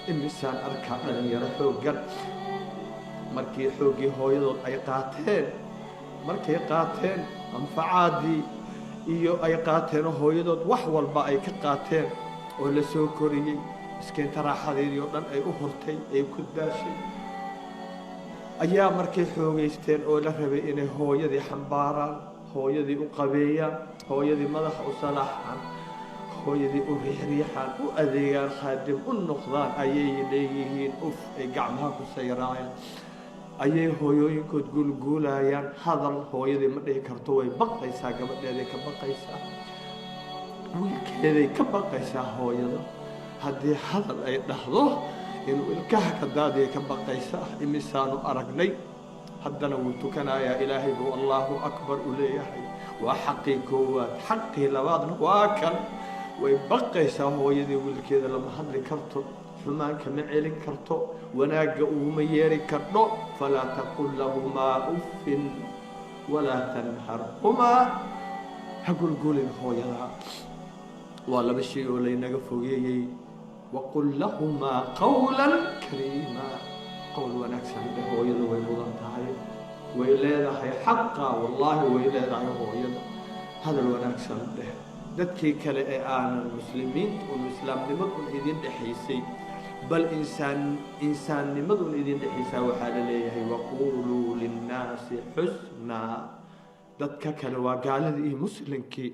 Imisaan arkaa dhalinyaro xooggan markii xooggii hooyadood ay qaateen, markay qaateen anfacaadii iyo ay qaateenoo hooyadood wax walba ay ka qaateen oo la soo koriyey, miskiinta raaxadeedii oo dhan ay u hurtay, ay ku daashay, ayaa markay xoogaysteen oo la rabay inay hooyadii xambaaraan, hooyadii u qabeeyaan, hooyadii madaxa u salaaxaan, hooyadii u riixriixaan, u adeegaan, khaadim u noqdaan, ayay leeyihiin uf, ay gacmaha ku sayraayaan, ayay hooyooyinkood guulguulayaan. Hadal hooyadii ma dhihi karto, way baqaysaa, gabadheeday ka baqaysaa, wiilkeeday ka baqaysaa. Hooyada haddii hadal ay dhahdo inuu ilkaha ka daadiyay ka baqaysaa. Imisaanu aragnay? Haddana wuu tukanayaa, Ilaahay buu Allahu akbar u leeyahay. Waa xaqii koowaad, xaqii labaadna waa kan. Way baqaysaa hooyadii, wiilkeeda lama hadli karto, xumaan kama celin karto, wanaagga uguma yeeri kardho. Falaa taqul lahumaa uffin walaa tanharhumaa, ha gulgulin hooyadaa. Waa laba shay oo laynaga fogeeyey. Waqul lahumaa qawlan kariima, qowl wanaagsan dheh. Hooyada way mudan tahay, way leedahay xaqa, wallaahi way leedahay hooyada. Hadal wanaagsan dheh. Dadkii kale ee aanan muslimiinta un islaamnimad un idin dhexaysay, bal insaan insaannimadun idin dhexaysaa, waxaa la leeyahay waquuluu linnaasi xusnaa. Dadka kale waa gaaladii iyo muslimkii,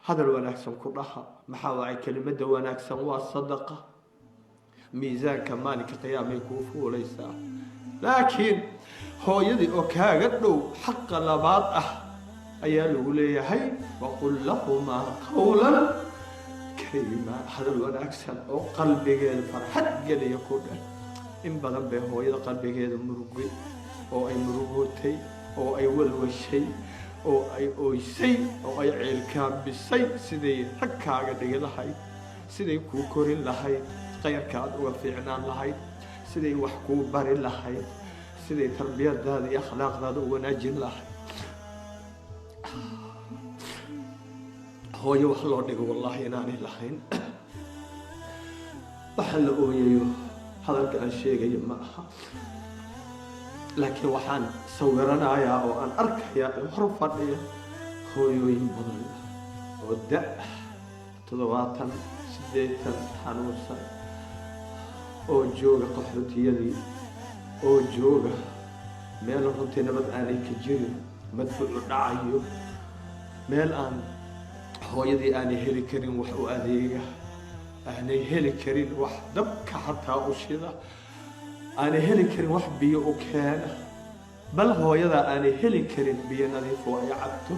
hadal wanaagsan ku dhaha. Maxaa wacay? Kelimadda wanaagsan waa sadaqa, miisaanka maalinka qiyaamay kuu fuulaysaa. Laakiin hooyadii oo kaaga dhow, xaqa labaad ah ayaa lagu leeyahay waqul lahumaa qawlan kariima, hadal wanaagsan oo qalbigeeda farxad geliya ku dheh. In badan bay hooyada qalbigeeda murugay oo ay murugootay oo ay walwashay oo ay oysay oo ay ceelkaambisay siday rag kaaga dhigi lahayd, siday kuu korin lahayd, khayrka aad uga fiicnaan lahayd, siday wax kuu bari lahayd, siday tarbiyadaada iyo akhlaaqdaada u wanaajin lahayd. Hooyo wax loo dhigo wallaahi inaanay lahayn. Waxa la ooyayo hadalka aan sheegayo ma aha, laakiin waxaan sawiranayaa oo aan arkayaa ee hor fadhiya hooyooyin badan oo da' 70, 80, xanuunsan, oo jooga qaxootiyadii, oo jooga meel runtii nabad aanay ka jirin, madfuucu dhacayo, meel aan hooyadii aanay heli karin wax u adeega, aanay heli karin wax dabka xataa u shida, aanay heli karin wax biyo u keena, bal hooyadaa aanay heli karin biyo nadiif oo ay cabto,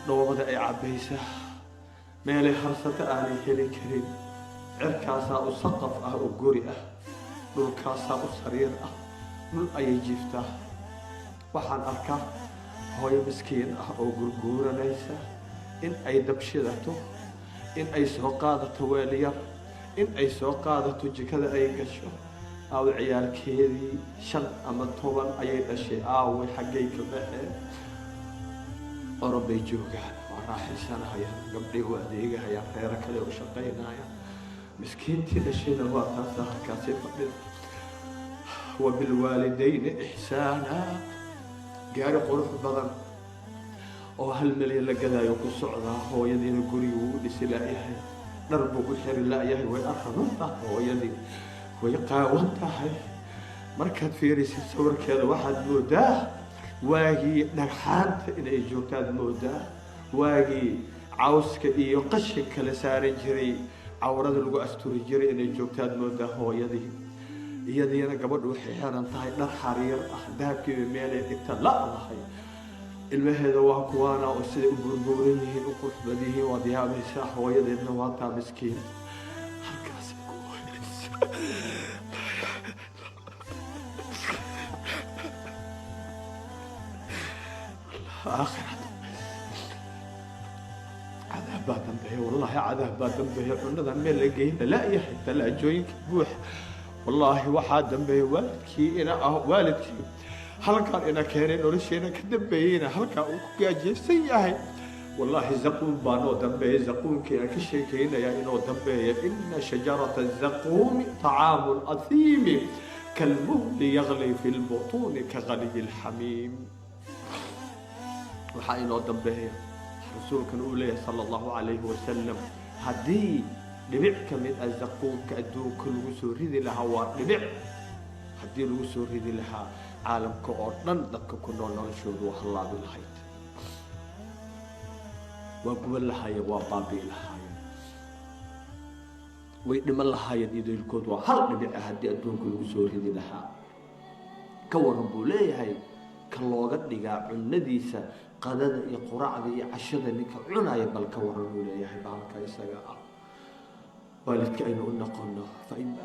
dhoobada ay cabbaysaa, meelay harsata aanay heli karin. Cirkaasaa u saqaf ah oo guri ah, dhulkaasaa u sariir ah, dhul ayay jiiftaa. Waxaan arkaa hooyo miskiin ah oo gurguuranaysa in ay dabshidato, in ay soo qaadato weel yar, in ay soo qaadato jikada ay gasho. Aawo ciyaalkeedii? 5 ama 10 ayay dhashay, aaway? Xaggay ka baxeen? Orobbay joogaan, waa raaxaysanayaan, gabdhay u adeegahayaan, reero kale u shaqaynayaan. Miskiintii dhashayna waa taasa halkaasay fadhida. Wabilwaalidayni ixsaana. Gaari qurux badan oo 1 milyan la gadaayo ku socdaa, hooyadiina guriga wuu u dhisi la'yahay, dhar buu u xiri la'yahay. Way arradan tahay hooyadii, way qaawan tahay. Markaad fiirisid sawirkeeda waxaad moodaa waagii dhagxaanta inay joogtaad moodaa, waagii cawska iyo qashinka la saaran jiray, cawrada lagu asturi jiray inay joogtaad moodaa hooyadii. Iyadiina gabadhu waxay xiran tahay dhar xariir ah, dahabkiiba meelay dhigta la'dahay. Ilmaheeda waa kuwaana oo siday u burbuuran yihiin, u qurux badan yihiin, waad yaabaysaa. Hooyadeedna waa taa miskiin halkaasay ku ooyaysa. Aakhira cadaab baa dambeeya, wallaahi cadaab baa dambeeya. Cunadan meel la geyna la'yahay, talaajooyinka buuxa, wallaahi waxaa dambeeya. Waalidkii ina ah, waalidkii halkaan ina keenay, nolosheena ka dambeeyeyna halkaa uu ku gaajaysan yahay. Wallaahi, zaquum baa noo dambeeya. Zaquumkii aan ka sheekaynayaa inoo dambeeya. Ina shajarata zaquumi طacaamu athiimi kalmuhli yagli fi lbutuuni ka galiyi lxamiim. Waxaa inoo dambeeya rasuulkan uu leeyahay, sala allahu calayhi wasalam, haddii dhibic ka mid ah zaquumka adduunka lagu soo ridi lahaa, waa dhibic, haddii lagu soo ridi lahaa caalamka oo dhan, dadka ku nool noloshoodu waa hallaabi lahayd, waa guban lahaayeen, waa baabi'i lahaayeen, way dhiman lahaayeen idaylkood. Waa hal dhibic ah haddii adduunka lagu soo ridi lahaa. Ka waran buu leeyahay ka looga dhigaa cunadiisa qadada iyo quraacda iyo cashada ninka cunaya? Bal ka waran buu leeyahay bahalka isaga ah waalidka aynu u noqono. Fa ima